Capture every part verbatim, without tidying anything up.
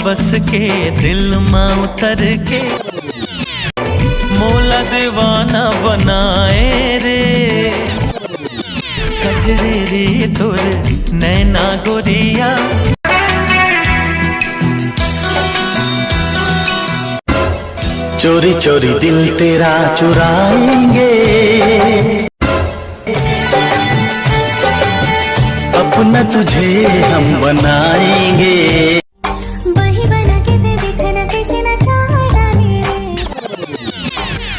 बस के दिल मा उतर के मोला दीवाना बनाए रे। कजरेरी तोर नैना गोरिया। चोरी चोरी दिल तेरा चुराएंगे, अपना तुझे हम बनाएंगे। बही बना के ते दिखना कैसे नचा डाले रे।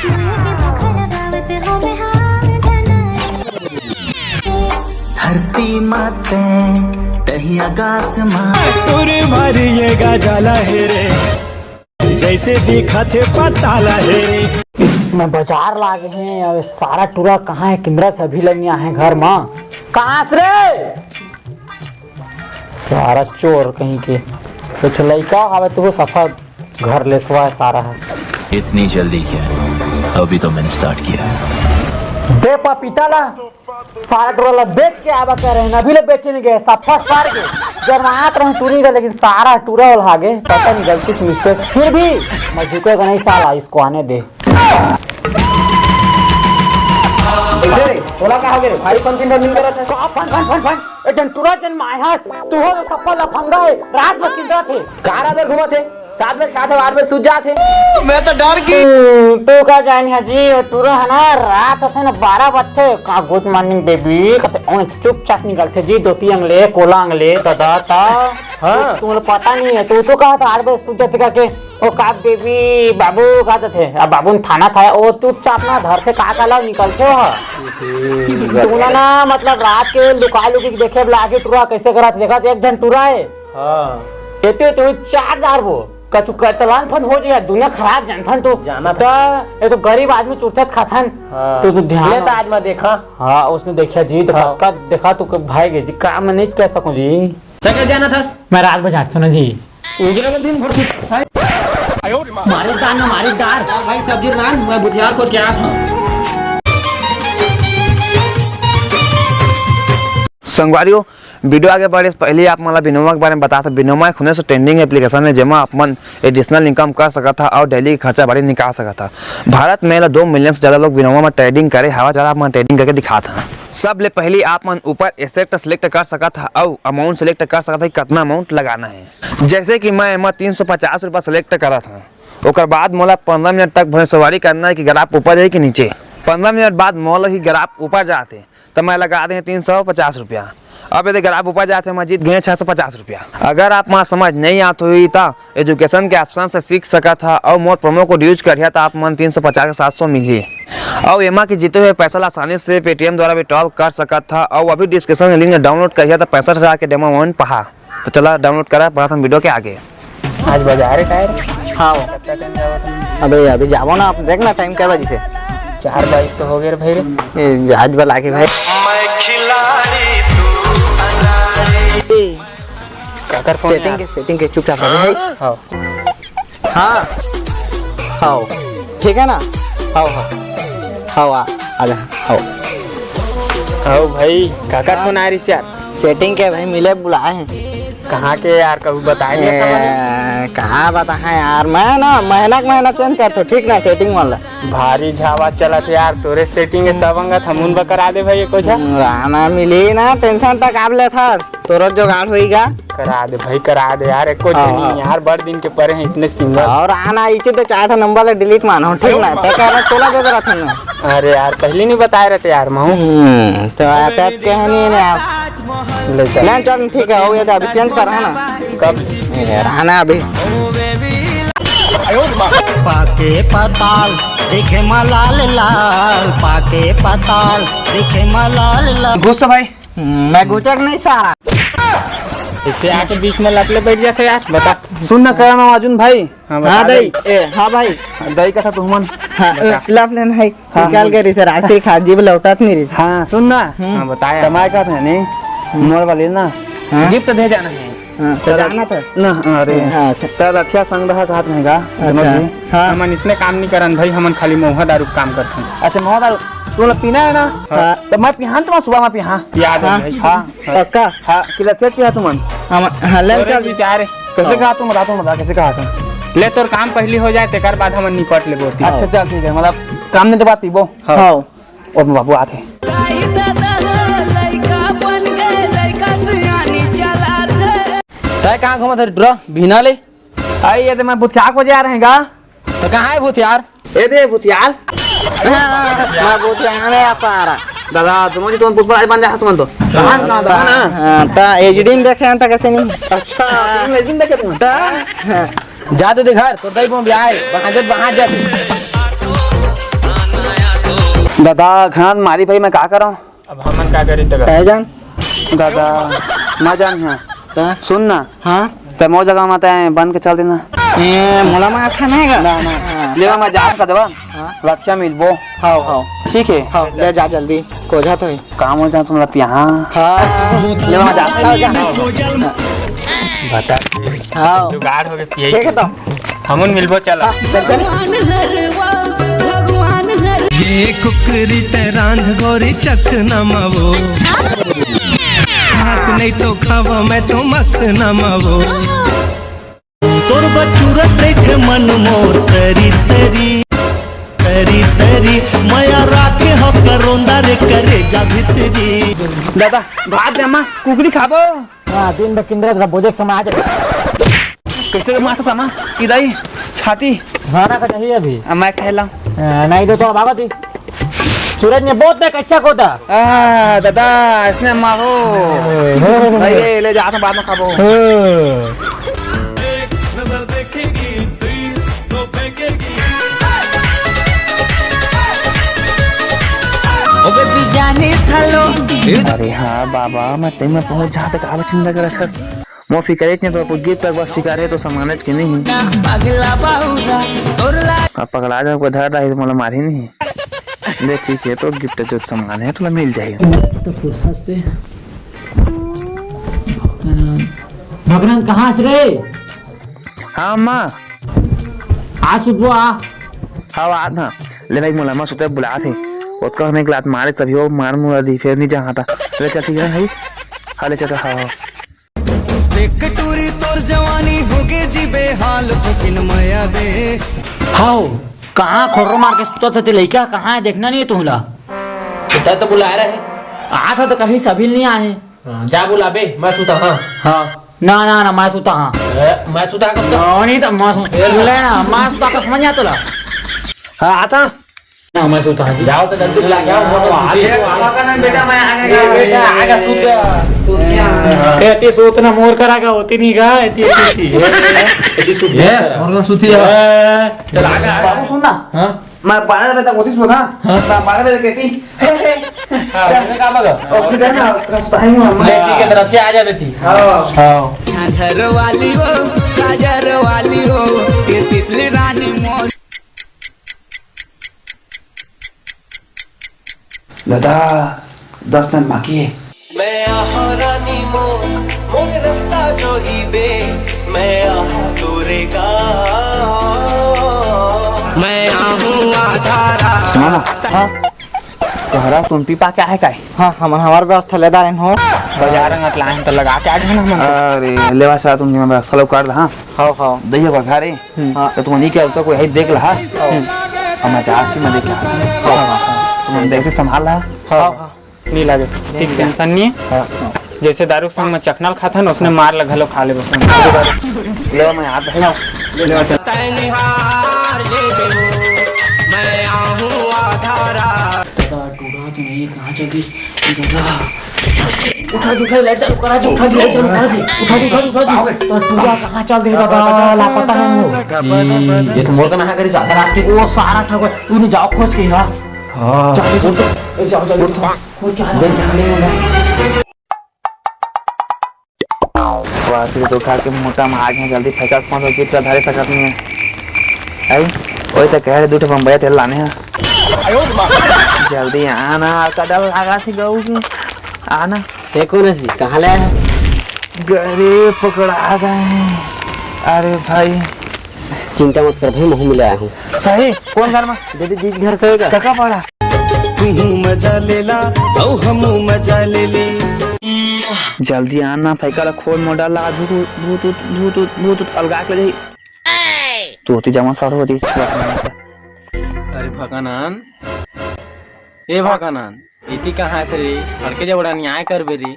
माया के भूख लगावत हो मैं हाँ जाना रे। धरती माते तही आकाश मा। तोरे मारिएगा जाला हे रे, जैसे दिखत हे पताला हे रे। मैं बाजार लागे हे, अबे सारा टूरा कहाँ हे, किंदरत हे, अभी ले नइ आहे घर मा। कहाँ से रे? सारा चोर कहीं के। कुछ लइका हवे तो वो सफा घर लेसवा हे सारा हे। इतनी जल्दी क्या? अभी तो मैंने स्टार्ट किया है। दे पपीता ला, सारा टूरा ला बेच के आवा कहे रहेन, अभी ले बेचे नइ गे, सफा सार गे। जब आत रहेन चुरी गे, लेकिन सारा टूरा ओला हागे, पता नहीं गलती से मिस्टेक, फिर भी मैं झुकेगा नहीं साला, इसको आने दे। ए रे, तोला का होगे रे? भारी फन फिन मिल करत हे। का फन, फन, फन, फन? ए डंटुरा जन मायहास, तू हो तो सफा लफंगा हे, रात भर किंदरत हे। का रात भर घूमत हे? सात बजे खात हे, आठ बजे सूत जात हे। मैं तो डर गई। तू, तू का जानी हे जी, वो टूरा हे ना, रात होथे ना बारह बजथे, का गुड मॉर्निंग बेबी, कहथे, ओए चुपचाप निकलथे जी, धोती अंग ले, कोला अंग ले, दादा, ता। हाँ। तू, तुमला पता नहीं हे, तू तो कहा था आठ बजे सूत जाथे करके, ओ का बेबी, बाबू का जाथे? अब बाबू ने थाना था, ओ चुपचाप ना धरथे, का काला निकलथे हो। हम्म, तुमला ना, मतलब, रात के लुका लुकी के देखे ला आगे टूरा कैसे करत, देखत एक झन टूरा हे। हाँ। एते तो चार हजार वो, कछु करतलान फन हो जाए, दुनिया खराब जानथन तो। जाना त, ये तो गरीब आदमी चुरथत खाथन। हाँ। तो तू ध्यान ले त आज मैं देखा। हाँ, उसने देखा जी, तो हाँ। कतका देखा तू भाई के जी, का मैं नहीं कह सकूं जी। त कहाँ जाना थस? मैं रात बजात हूँ ना जी। उजरा में दिन भर सुता है। मारे दार ना, मारे दार। यार भाई, सब्जी रांध, मैं भुजिया खोज के आत हूँ। संगवारियों, वीडियो आगे बढ़े से पहले आप मन ला बिनोमा के बारे में बतात हूँ। बिनोमा एक होने से ट्रेंडिंग एप्लीकेशन हे, जेमा आप मन एडिशनल इनकम कर सकत हा और डेली के खर्चा पानी निकाल सकत हा। भारत में एला दो मिलियन से ज्यादा लोग बिनोमा में ट्रेडिंग करे हवा, ज्यादा आप मन ट्रेडिंग करके दिखात हा। सबले पहली आप मन ऊपर एसेट सेलेक्ट कर सकत हा और अमाउंट सेलेक्ट कर सकत हा कि कतना अमाउंट लगाना हे। जैसे कि मैं एमा तीन सौ पचास रुपया सेलेक्ट करत हा, ओकर बाद मोला पंद्रह मिनट तक भैंसवारी करना हे कि ग्राफ ऊपर जाए कि नीचे। पंद्रह मिनट बाद मोला ही ग्राफ ऊपर जात हे, त मैं लगा दे तीन सौ पचास रुपया। अब यदि ग्राफ ऊपर जात हे, मैं जीत गए छह सौ पचास रुपया। अगर आप मन समझ नहीं आत होही, त एजुकेशन के ऑप्शन से सीख सकत हा और मोर प्रोमो कोड यूज करिहा, त आप मन तीन सौ पचास के सात सौ मिलही। और एमा के जीते हुए पैसा ला आसानी से पेटीएम द्वारा विड्रॉल कर सकत हा और अभी डिस्क्रिप्शन लिंक डाउनलोड करिहा, त पैंसठ हजार के डेमो अमाउंट पहा। तो चला डाउनलोड करा, बढ़त हन वीडियो के आगे। आज बाजार हे का रे? हाँ। अबे अभी जाबो ना, आप देख ना टाइम क्या बजिस हे। चार बाईस तो होगे रे भाई रे। ए, आज बला के भाई। ए, का कर फोन सेटिंग यार? के, सेटिंग के चुपचाप रहे भाई। हाँ। हाँ। हाँ। ठीक हे ना? हाँ, हाँ। हाँ, आ, आ जा। हाँ। हाँ भाई, का कर हाँ। फोन आय रिहिस यार? सेटिंग के भाई मिले बुलाए हे। कहाँ के यार, कभी बताए नहीं समझ? ए, कहाँ बताए यार, मैं ना महीना के महीना चेंज करथों, ठीक ना, सेटिंग वाला। भारी झावा चलत हे यार, तोरे सेटिंग हे सब अंगत, हमन बर करा दे भाई, एको झा। हम्म, राना मिली ना, टेंशन तक आप लेथा, तोरो जुगाड़ होईगा। करा दे भाई, करा दे यार, एको हाँ, झनी हाँ। यार, बड़ दिन के परे हे इसने सिंगल। और आना इचे तो चार ठो नंबर ले डिलीट मानो, ठीक ना, ते कह रहा तोला दे रहा था ना। अरे यार, पहले नहीं बताए रहते यार, महू। हम्म, तो आते आप कहे नहीं ना आप। ले चल। ले चल, ठीक है, हो गया तो अभी चेंज कर, है ना? कब? ए, रहा ना अभी। पाके पताल देखे मा लाल लाल, पाके पताल देखे मा लाल लाल। घुस तो भाई। हम्म, मैं घुसक नहीं सारा। इसे आके बीच में लपले बैठ जाते यार, बता। सुन ना, करा ना अर्जुन भाई। हाँ, बता हाँ, दे। दई। ए, हाँ, भाई। दई कथा तुमन। हाँ, बता। लप लेना है। हाँ। निकाल के रही सर, आसिर खा, जीव लौटत नहीं रही। हाँ, सुन ना। हम्म। हाँ, बताया। कमाए का था नहीं, मोर वाले ना, हाँ। गिफ्ट दे जाना है। हाँ, तो जाना था। ना, अरे। हाँ, अच्छा। तो अच्छा संग रहा, हाथ में गा, अच्छा। समझ गए? हाँ। हमन इसने काम नहीं करन भाई, हमन खाली महुआ दारू के काम करथन। अच्छा, महुआ दारू, तू लोग पीना है ना? हाँ। तो मैं पिहान तुम्हारा सुबह में पिहा। याद है हाँ। भाई। हाँ। पक्का? हाँ, किला चेक किया तुमन? हम, हाँ, ले तोरे चल। विचार है। कैसे कहा तुम, बता, तुम बता, कैसे कहा था? ले, तोर काम पहली हो जाए, तेकर बाद हमन निपट लेबो ओती। अच्छा, चल, ठीक है, मतलब, काम नहीं तो बात पीबो। हाँ। ओ बाबू, आते। तय कहाँ घूमत हस, bro? बिहना ले। आई, ये तो मैं भूतिया खोजे आ रहे हैं गा। तो कहाँ है भूत यार? ए दे भूतियार। हाँ, मैं भूतियार है, आप आ रहा। दादा, तुम जी, तुम पुष्पराज बन जा, तुम तो। हाँ, हाँ, हाँ, हाँ, ता एचडी में देखे हैं, ता कैसे नहीं? अच्छा, तुम एचडी में देखे तुम? ता, हाँ। जा तो दे घर, तो दई बम ब्याह, वहाँ जब, वहाँ जब। दादा, घात मारी भाई, मैं का करूँ? अब हमन का करी तगा? तय जान। दादा, मैं जान हाँ। ता? सुन ना। हाँ? ते मोर जगह में ते बन के चल देना। ए, मोला मार खाना है का? ना, ना। हाँ। ले, मैं जात का देवा। हाँ। लठिया मिलबो। हाँ, हाँ। ठीक है। हाँ, ले जा जल्दी। कोझा तो है। काम हो जा तुम लपिया, हाँ। हाँ। ले, मैं जात का। बता। हाँ। जुगाड़ हो गए, पिए ठीक है तो। हमन मिलबो, चला। हाँ, चल, चल। ये कुकरी ते रांध गोरी चखना मावो। भात नहीं तो खावा, मैं तो मखना मावो। तोर बचूरत देखे मन मोर तरी तरी, तरी तरी, मया राखे हो करोंदा रे करे जा भितरी। दादा, भात दे अम्मा, कुकरी खाबो। हाँ, दिन भर किंदरत रह, बोझे के समय आ जाए। कैसे के माथा समा? इदाई, छाती। खाना का चाहिए अभी। आ, मैं खेला। आ, नहीं तो, तो बाबा दी। सूरज ने बहुत ना कैसा को था। आ, दादा, इसने मारो। भाई, ये ले जा, तो बाद में खाबो। नजर देखेगी, तो फेंकेगी। ओ बेबी जाने थालो। अरे हाँ बाबा, मैं टाइम में पहुंच जाते, काबर चिंता करत हस? मोर फिकर एच नहीं तो कोई गिफ्ट तक बस फिकर है तो सामान के नहीं। पगला बाहुरा, तोर ला अब पगला जा, कोई धर रही तो मोला मारी नहीं। ले ठीक है, तो गिफ्ट जो सामान है, तोला मिल जाएगा। तो फुर्सत से। अ, भगरंग कहाँ से रे? हाँ, अम्मा। आ सुतबो आ। हाँ, आ ना। ले भाई, मोला अम्मा सुते बुलात हे। ओतका होने के लात मारे सभी हो, मार मुरा दी, फिर नहीं जहाँ था। ले चल, ठीक है भाई। हाँ, ले चल, हाँ, हाँ। देख टूरी तोर जवानी होगे जी बेहाल, फुकिन मया दे। हाओ, कहाँ खोर्रो मार के सुता था ते लइका? कहाँ है? देखना नहीं है तुमला। सुता तो बुलाए रहे। आ था तो कहीं सभी नहीं आए। हाँ, जा बुलाबे, मैं सुता, हाँ। हाँ। ना, ना, ना, मैं सुता, हाँ। ए, मैं सुता कब तक? ना, नहीं तो मैं सुता। ए, ले ना, मैं सुता का समझ आता ला। हाँ, आता। ना, मैं सुता, हाँ जी। जाओ तो जल्दी बुला के आओ, वो तो आज सुती है। बाबा का नाम बेटा, मैं आने का। ए, बेटा, आएगा, सूत गया। सूत गया। ए, एती सूत ना मोर करा का होती नहीं का, एती, एती, एती। एती सूत ये, गया। और कौन सुती है? ए, चल, आएगा, आएगा। बाबू, सुन ना। हाँ? मैं बारह बजे तक होती सोता। हाँ। मैं बारह बजे कहती, "हे, हे।" हाँ, मैंने कहा, "मगर।" उसके देना, उसका सुताई हूँ मैं। ले, ठीक है, तरफ से आ जा बेटी। हाँ। हाँ। झांझर वाली हो, काजर वाली हो, ये तितली रानी मोर। दादा, दस मिनट बाकी है। मैं आहा रानी मोर, मोर रास्ता जो ही बे, मैं आहा तोरे गाँव। मैं आहूँ आधा रात। सुना ना? हाँ। तोहरा तुम पी पा क्या है काय? हाँ, हमन हमार व्यवस्था ले दारेन हो। बाजार में लाइन तो लगा के आ गए ना हमन तो। अरे, लेवा सा तुम व्यवस्था लोग कर दा, हाँ? हाँ, हाँ। दहिया बघारे। हम्म। हाँ। तो तुम नहीं क्या उसका कोई है देख ला, हाँ? हाँ। हम जा छी मैं देख ला। हाँ, हाँ, हाँ। तुम देखते संभाल ला। हाँ, हाँ। नहीं लगे। ठीक, टेंशन नहीं है। हाँ। जैसे दारू के संग में चखना ल खाता ना, उसने मार ल घलो खा ले बस। ले मैं हाथ धर। ले मैं चल। तैं निहार ले बेहो, मैं आहूँ आधा रात। दादा, टूरा तो नहीं, कहाँ चल दिस? दादा। उठा दे, उठा दे, ले चल, करा जी, उठा दे, ले चल, करा जी। उठा दे, उठा दे, उठा दे। तो टूरा कहाँ चल दे दादा, लापता है वो। ये, ये तो मोर का नहा करी आधा रात के। वो सारा ठग है, तू नहीं जाओ खोज के यार। हाँ। चल, चल, चल, ए, जाओ, जाओ, उठ। खोज के आ, जाओ, जाओ, जाओ। वाह, सिर तो खा के मोटा में आ गया, जल्दी फेंका कौन सा गिफ्ट धरे सकत नहीं है। आई, वही तो कह रहे, दो ठो बम्बई तेल लाने हैं। जल्दी आना, का डर लगा थी गऊ की। आना। ये कौन है जी? कहाँ ले आया है? गरीब पकड़ा गए हैं। अरे भाई। चिंता मत कर भाई, महू मिले आया हूँ। सही? कौन घर में? दीदी, दीदी घर पे होगा। कका पड़ा? तू मजा ले ला, औ हम मजा ले ले। जल्दी आना, फइका ला खोल, मोर डर लगा, भूत, भूत, भूत, भूत, भूत, भूत अलगा के ले जाही। तू होती जमा सर होती। अरे भगवान, ए भगवान, एती कहाँ से रे? हड़के जबड़ा न्याय करबे रे।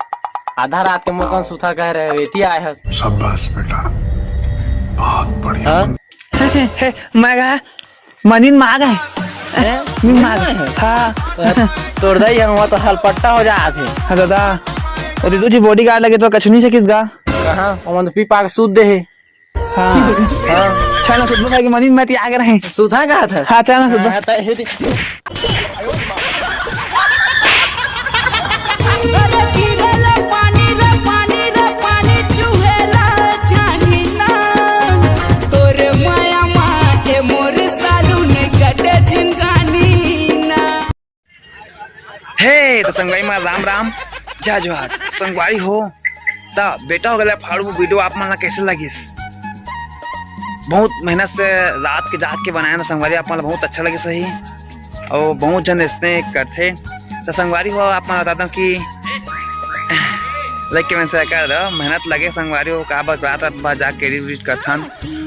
आधा रात के मोर कन सुथा कह रहे हो, एती आए हस। शाबाश बेटा, बहुत बढ़िया। हाँ? हे, हे, मैं कहा, मनीन माग है। हैं? मनीन माग है। हाँ। तोर दाई हम तो हलपट्टा हो जात हे। हाँ दादा, वो दीदू जी बॉडीगार्ड लगे तो कछु नहीं सकिस गा। कहाँ? ओमन तो पी पा के सूत दे हे। हाँ। हाँ। चल ना सुधबो भाई के मनीन मैं ती आगे रहे। सुधा कहा था? हाँ, चल ना सुधबो। हाँ, तो हे दे। अरे गिरेला पानी रे, पानी रे, पानी चुहेला छानी ना। तोरे माया मा ए मोर सालू ने कटे झिनगानी ना। हे, तो संगवारी मा राम राम, जय जोहार। संगवारी हो, त बेटा हो गला फाड़ू वीडियो आप मन ला कैसे लगिस? बहुत मेहनत से रात के जाग के बनाए ना संगवारी, आप मन ला बहुत अच्छा लगिस होही। और बहुत झन ऐसने करथे। त संगवारी हो, आप मन ला बता दंव कि लइके मन से कर दो, मेहनत लगे संगवारी हो, का बात रात रात भर जाग के एडिट करथन।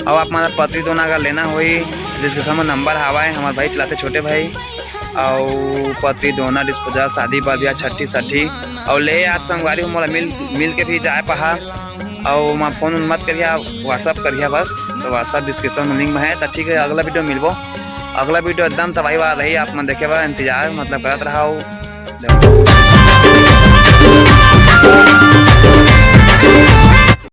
और आप मन ला पतरी दोना अगर लेना होही, डिस्क्रिप्शन में नंबर हावय, हमार भाई चलाथे छोटे भाई। अउ पतरी दोना, डिस्पोजल, शादी बर, बियाह, छट्ठी सट्ठी, अउ ले आज संगवारी हो, मोला मिल, मिल के भी जाए पहा। अउ मैं फोन उन मत करिया, WhatsApp करिया बस। तो WhatsApp डिस्क्रिप्शन में लिंक में है। तो ठीक है, अगला वीडियो मिलबो, अगला वीडियो एकदम तबाही वाला रही, आप मन देखे बर इंतजार मतलब करत रहा।